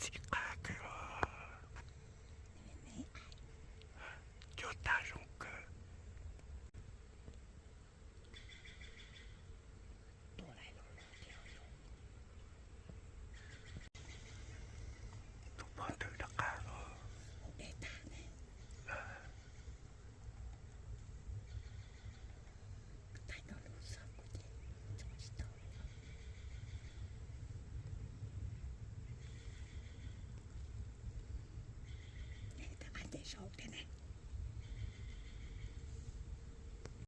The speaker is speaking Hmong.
Tib qab kawg, cuag tag zoo kawg. Tus pog ntawd rov qab los. Ces sau thiab ne.